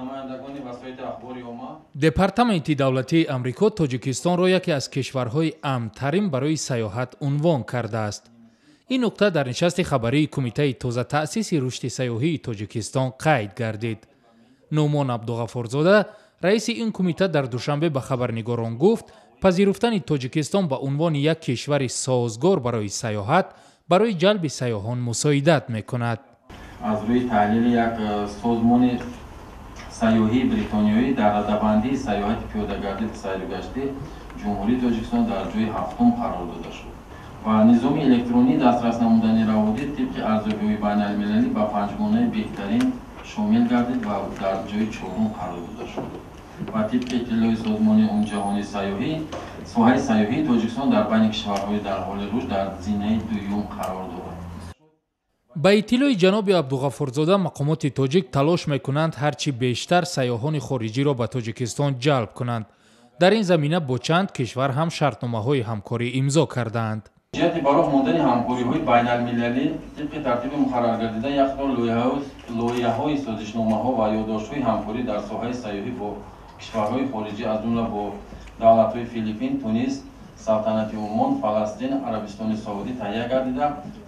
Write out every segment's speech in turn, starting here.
Намояндагони васоити ахбори омма. Департаменти давлатии Амрико Тоҷикистонро яке аз кишварҳои амнтарин барои сайёҳат унвон кардааст. Ин нуқта дар нишасти хабарии Кумитаи тозатаъсиси рушди сайёҳии Тоҷикистон қайд гардид. Нуъмон Абдуғаффорзода, раиси ин кумита, дар Душанбе ба хабарнигорон гуфт, пазируфтани Тоҷикистон ба унвони як кишвари созгор барои сайёҳат барои ҷалби сайёҳон мусоидат мекунад. Аз рӯи таҳлили як созмони сайёҳии бритониёӣ, дар радабандии сайёҳати пиёдагардӣ сайругаштӣ Ҷумҳурии Тоҷикистон дар ҷои ҳафтум қарор дода шуд ва низоми электронии дастрас намудани раводид тибқи арзёбиҳои байналмилалӣ ба панҷгонаи беҳтарин шомил гардид ва дар ҷои чорум қарор дода шуд. Ва тибқи иттилои Созмони умумиҷаҳонии сайёҳӣ, соҳаи сайёҳии Тоҷикистон дар байни кишварҳои дар ҳоли рушд дар зинаи дуюм қарор дорад. Ба иттилои ҷаноби Абдуғаффорзода, мақомоти тоҷик талош мекунанд, ҳарчи бештар сайёҳони хориҷиро ба Тоҷикистон ҷалб кунанд. Дар ин замина бо чанд кишвар ҳам шартномаҳои ҳамкорӣ имзо кардаанд. Ҷиҳати ба роҳ мондани ҳамкориҳои байналмилалӣ тибқи тартиби муқарраргардида як қатор лоиҳаҳои созишномаҳо ва ёддоштҳои ҳамкорӣ дар соҳаи сайёҳӣ бо кишварҳои хориҷӣ, аз ҷумла бо давлатҳои Филиппин, Тунис, Салтанати Умон, Фаластин, Арабистони Саудӣ таҳия гардида,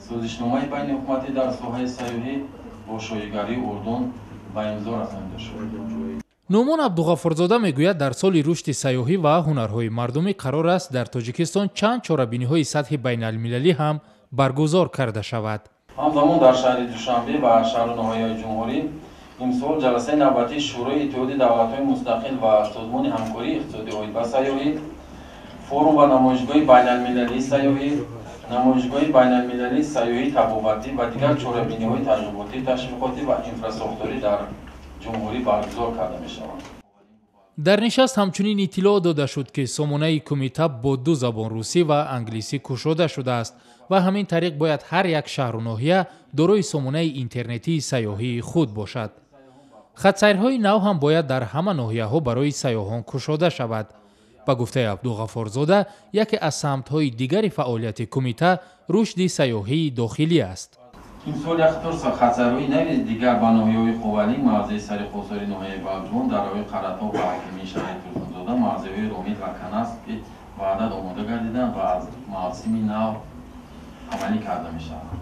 созишномаи байниҳукуматӣ дар соҳаи сайёҳӣ бо Шоҳигарии Урдун ба имзо расонида шуд. Нуъмон Абдуғаффорзода мегӯяд, дар соли рушди сайёҳӣ ва ҳунарҳои мардумӣ қарор аст дар Тоҷикистон чанд чорабиниҳои сатҳи байналмилалӣ ҳам баргузор карда шавад. Ҳамзамон дар шаҳри Душанбе ва шаҳру ноҳияҳои ҷумҳурӣ имсол ҷаласаи навбатии Шӯрои Иттиҳоди Давлатҳои Мустақил ва Созмони Ҳамкории Иқтисодӣ оид ба сайёҳӣ, форум ва намоишгоҳи байналмилалии сайёҳӣ, намоишгоҳи байналмилалии сайёҳии табобатӣ ва дигар чорабиниҳои тарғиботӣ, ташвиқотӣ ва инфрасохторӣ дар ҷумҳурӣ баргузор карда мешаванд. Дар нишаст ҳамчунин иттилоъ дода шуд, ки сомонаи кумита бо ду забон, русӣ ва англисӣ, кушода шудааст ва ҳамин тариқ бояд ҳар як шаҳру ноҳия дорои сомонаи интернетии сайёҳии худ бошад. Хатсайрҳои нав ҳам бояд дар ҳама ноҳияҳо барои сайёҳон кушода шавад. Ба гуфтаи Абдуғаффорзода, яке аз самтҳои дигари фаъолияти кумита рушди сайёҳии дохилӣ аст. Имсол як қатор хатсайрҳои нави дигар ба ноҳияҳои Ховалинг, мавзеи Сари Қосори ноҳияи Балҷувон, дараҳои Қаратоғ ва Ҳакимии шаҳри Турсунзода, мавзеъҳои Ромит ва Канас, ки ба адад омода гардиданд ва аз мавсими нав амалӣ карда мешаванд.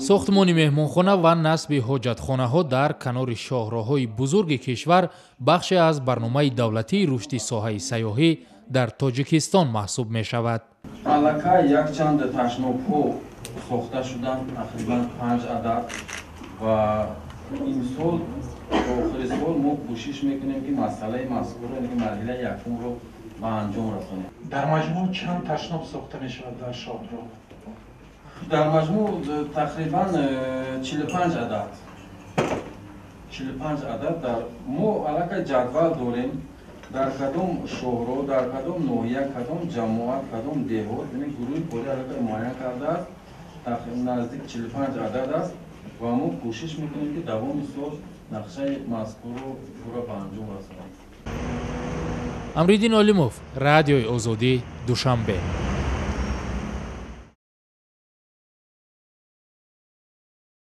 Сохтмони меҳмонхона ва насби ҳоҷатхонаҳо дар канори шоҳроҳҳои бузурги кишвар бахше аз барномаи давлатии рушди соҳаи сайёҳӣ дар Тоҷикистон маҳсуб мешавад. Аллакай якчанд ташнобҳо сохта шуданд, тақрибан панҷ адад, ва имсол то охири сол мо кӯшиш мекунем, ки масъалаи мазкурро, яъне ки марҳилаи якумро, ба анҷом расонем. Дар маҷмӯъ чанд ташноб сохта мешавад дар шоҳроҳ? Дар маҷмӯъ тақрибан 45 адад, 45 адад. Дар мо аллакай ҷадвал дорем, дар кадом шоҳроҳ, дар кадом ноҳия, кадом ҷамоат, кадом деҳот, яъне гурӯҳи корӣ аллакай муайян кардааст. Наздик 45 адад аст ва мо кӯшиш мекунем, ки давоми сол нақшаи мазкурро пурра ба анҷом расонем. Амриддин Олимов, Радиои Озодӣ, Душанбе.